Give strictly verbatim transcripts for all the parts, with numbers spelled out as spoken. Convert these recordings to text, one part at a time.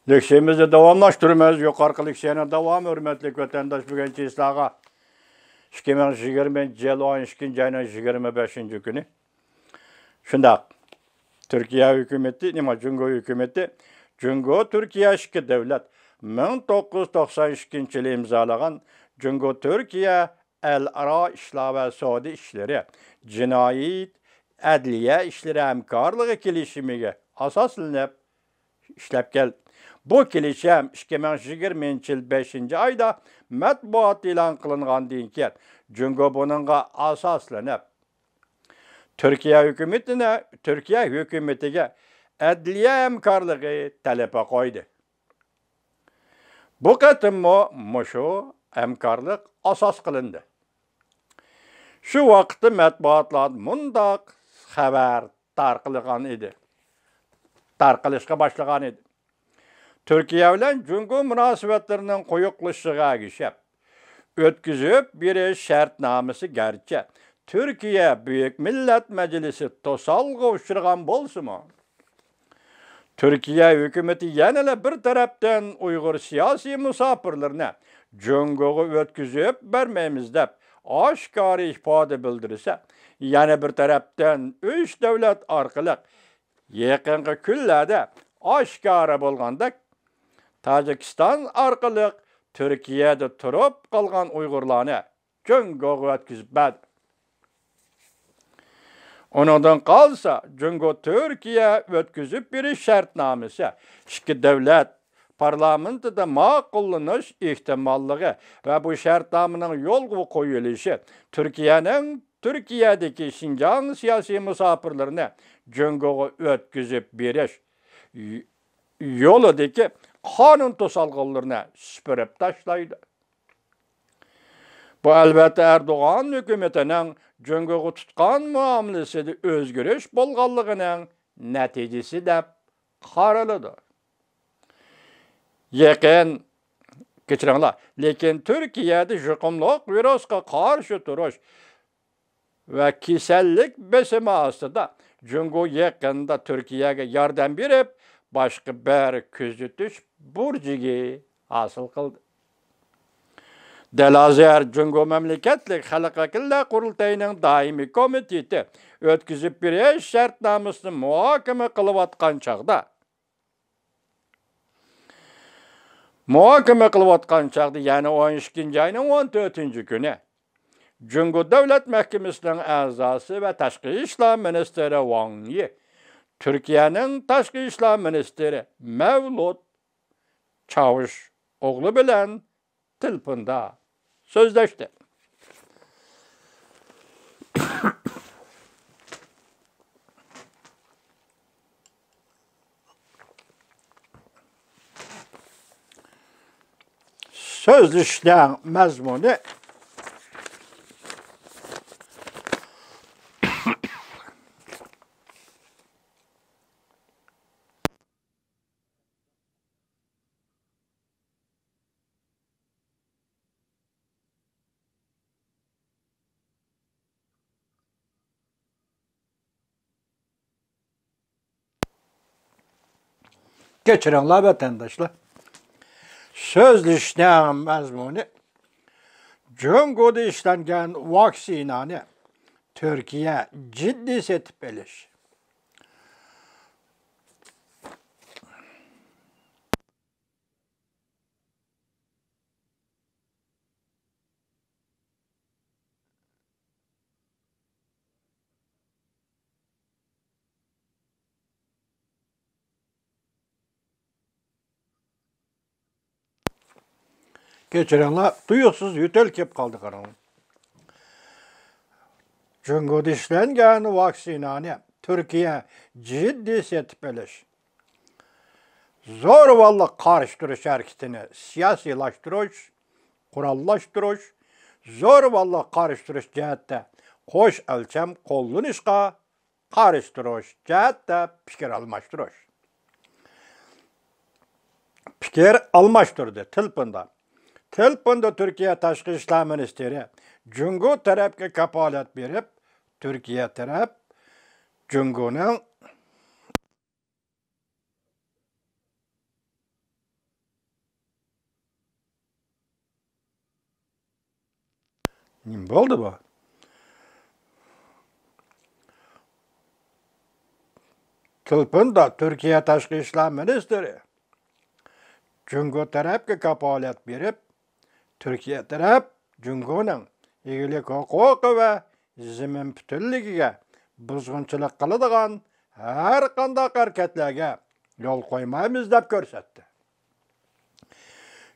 لېكسىيەمىزنى داۋاملاشتۇرىمىز. يۇقىرىقى لېكسىيەنىڭ داۋامى، ھۆرمەتلىك ۋەتەنداش، بۈگۈنكى سىلەرگە ئىككى مىڭ يىگىرمىنچى يىل ئون ئىككىنچى ئاينىڭ يىگىرمە بەشىنچى كۈنى. شۇنداق. تۈركىيە ھۆكۈمىتى، نېمە، جۇڭگو ھۆكۈمىتى، جۇڭگو تۈركىيە ئىككى دۆلەت مىڭ توققۇز يۈز توقسان ئىككىنچى يىلى ئىمزالىغان جۇڭگو تۈركىيە ئەلئارا ئىشلار ۋە سودا ئىشلىرى، جىنايى، ئەدلىيە ئىشلىرى ھەمكارلىقى كېلىشىمىگە ئاساسلىنىپ ئىشلەپ كەلدى. بۇ كېلىشىم ئىككى مىڭ يىگىرمىنچى يىل بەشىنچى ئايدا مەتبۇئات ئېلان قىلىنغاندىن كېيىن، جۇڭگو بۇنىڭغا ئاساسلىنىپ، تۈركىيە ھۆكۈمىتىنى، تۈركىيە ھۆكۈمىتىگە ئەدلىيە ھەمكارلىقى تەلىپى قويدى. بۇ قېتىممۇ مۇشۇ ھەمكارلىق ئاساس قىلىندى. شۇ ۋاقىتتا مەتبۇئاتلاردا مۇنداق خەۋەر تارقىلغان ئىدى. تارقىلىشقا باشلىغان ئىدى. تۈركىيە بىلەن جۇڭگو مۇناسىۋەتلىرىنىڭ قويۇقلىشىشىغا ئەگىشىپ، ئۆتكۈزۈپ بېرىش شەرتنامىسى گەرچە تۈركىيە بۈيۈك مىللەت مەجلىسى توسالغۇغا ئۇچرىغان بولسىمۇ، تۈركىيە ھۆكۈمىتى يەنىلا بىر تەرەپتىن ئۇيغۇر سىياسىي مۇساپىرلىرىنى جۇڭگوغا ئۆتكۈزۈپ بەرمەيمىز دەپ ئاشكارا ئىپادە بىلدۈرسە، يەنە بىر تەرەپتىن ئۈچ دۆلەت ئارقىلىق يېقىنقى كۈنلەردە ئاشكارا بولغاندەك، تاجىكىستان ئارقىلىق تۈركىيەدە تۇرۇپ قالغان ئۇيغۇرلارنى جۇڭگوغا ئۆتكۈزۈپ بەردى. ئۇنىڭدىن قالسا، جۇڭگو تۈركىيە ئۆتكۈزۈپ بېرىش شەرتنامىسى ئىككى دۆلەت پارلامېنتىدا ماقۇللىنىش ئېھتىماللىقى ۋە بۇ شەرتنامىنىڭ يولغا قويۇلۇشى تۈركىيەنىڭ تۈركىيەدىكى شىنجاڭ سىياسىي مۇساپىرلىرىنى جۇڭگوغا ئۆتكۈزۈپ بېرىش ي-، يولىدىكى قانۇن توسالغۇلىرىنى سۈپۈرۈپ تاشلايدۇ. بۇ، ئەلۋەتتە، ئەردوغان ھۆكۈمىتىنىڭ جۇڭگوغا تۇتقان مۇئامىلىسىدە ئۆزگىرىش بولغانلىقىنىڭ نەتىجىسى دەپ قارىلىدۇ. يېقىن، كەچۈرۈڭلار، لېكىن تۈركىيەدە يۇقۇملۇق ۋىرۇسقا قارشى تۇرۇش ۋە كېسەللىك بېسىمى ئاستىدا، جۇڭگو يېقىندا تۈركىيەگە ياردەم بېرىپ، باشقا بىر كۆزىتىش بۇرجىگە ھاسىل قىلدى. دەل ھازىر جۇڭگو مەملىكەتلىك خەلق ۋەكىللەر قۇرۇلتىيىنىڭ دائىمىي كومىتېتى ئۆتكۈزۈپ بېرىش شەرتنامىسىنى مۇھاكىمە قىلىۋاتقان چاغدا، مۇھاكىمە قىلىۋاتقان چاغدا، يەنى ئون ئىككىنچى ئاينىڭ ئون تۆتىنچى كۈنى، جۇڭگو دۆلەت مەھكىمىسىنىڭ ئەزاسى ۋە تاشقى ئىشلار مىنىستىرى ۋاڭ يى تۈركىيەنىڭ تاشقى ئىشلار مىنىستىرى مەۋلۇت چاۋۇش ئوغلى بىلەن تېلېفوندا سۆزلەشتى. سۆزلىشىشنىڭ مەزمۇنى. كەچۈرۈڭلار، ۋەتەنداشلار. سۆزلىشىشنىڭ مەزمۇنى: جۇڭگودا ئىشلەنگەن ۋاكسىنانى تۈركىيە جىددىي سېتىپ ئېلىش. كەچۈرۈڭلار، تۇيۇقسىز يۆتەل كېلىپ قالدى، قاراڭلار. جۇڭگودا ئىشلەنگەن ۋاكسىنانى تۈركىيە جىددىي سېتىپ ئېلىش، زورىۋاللىق قارشى تۇرۇش ھەرىكىتىنى سىياسىيلاشتۇرۇش، قوراللاشتۇرۇش، زورىۋاللىق قارشى تۇرۇش جەھەتتە قوش ئۆلچەم قوللىنىشقا قارشى تۇرۇش جەھەتتە پىكىر ئالماشتۇرۇش. پىكىر ئالماشتۇردى تېلېفوندا. تېلېفوندا تۈركىيە تاشقى ئىشلار مىنىستىرى جۇڭگو تەرەپكە كاپالەت بېرىپ، تۈركىيە تەرەپ جۇڭگونىڭ نېمە بولدى بۇ؟ تېلېفوندا تۈركىيە تاشقى ئىشلار مىنىستىرى جۇڭگو تەرەپكە كاپالەت بېرىپ، تۈركىيە تەرەپ جۇڭگونىڭ ئىگىلىك ھوقۇقى ۋە زېمىن پۈتۈنلۈكىگە بۇزغۇنچىلىق قىلىدىغان ھەر قانداق ھەرىكەتلەرگە يول قويمايمىز دەپ كۆرسەتتى.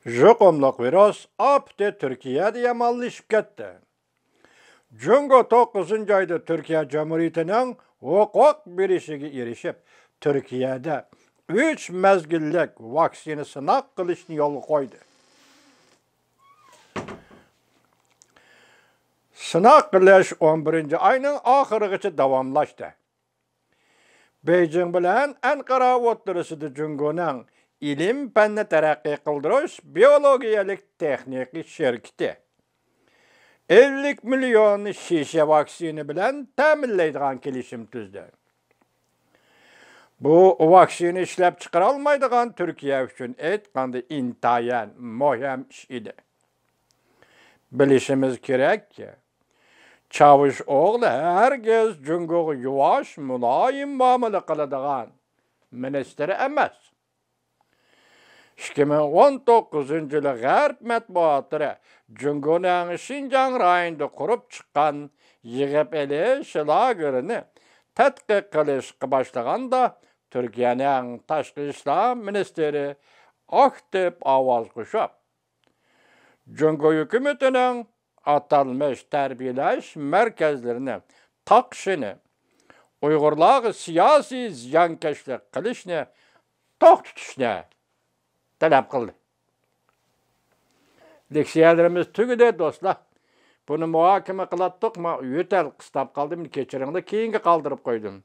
يۇقۇملۇق ۋىرۇس ئاپىتى تۈركىيەدە يامانلىشىپ كەتتى. جۇڭگو توققۇزىنچى ئايدا تۈركىيە جۇمھۇرىيىتىنىڭ ھوقۇق بېرىشىگە ئېرىشىپ، تۈركىيەدە ئۈچ مەزگىللىك ۋاكسىنا سىناق قىلىشنى يولغا قويدى. سىناق قىلىش ئون بىرىنچى ئاينىڭ ئاخىرىغىچە داۋاملاشتى. بېيجىڭ بىلەن ئەنقارا ئوتتۇرىسىدا جۇڭگونىڭ ئىلىم-پەننى تەرەققىي قىلدۇرۇش بىيولوگىيەلىك تېخنىكا شىركىتى ئەللىك مىليون شىشە ۋاكسىنا بىلەن تەمىنلەيدىغان كېلىشىم تۈزدى. بۇ ۋاكسىنا ئىشلەپچىقىرالمايدىغان تۈركىيە ئۈچۈن ئېيتقاندا ئىنتايىن مۇھىم ئىش ئىدى. بىلىشىمىز كېرەككى، چاۋۇش ئوغلى ھەرگىز جۇڭگوغا يۇۋاش، مۇلايىم مۇئامىلە قىلىدىغان مىنىستىر ئەمەس. ئىككى مىڭ ئون توققۇزىنچى يىلى غەرب مەتبۇئاتلىرى جۇڭگونىڭ شىنجاڭ رايونىدا قۇرۇپ چىققان يىغىپ ئېلىش لاگېرىنى تەتقىق قىلىشقا باشلىغاندا، تۈركىيەنىڭ تاشقى ئىشلار مىنىستىرى ئاكتىپ ئاۋاز قوشۇپ، جۇڭگو ھۆكۈمىتىنىڭ ئاتالمىش تەربىيەلەش مەركەزلىرىنى تاقىشىنى، ئۇيغۇرلارغا سىياسىي زىيانكەشلىك قىلىشنى توختىتىشنى تەلەپ قىلدى. لېكسىيەلىرىمىز تۈگىدى، دوستلار. بۇنى مۇھاكىمە قىلاتتۇق، ما يۆتەل قىستاپ قالدى، مېنى كەچۈرۈڭلار، كېيىنگە قالدۇرۇپ قويدۇم.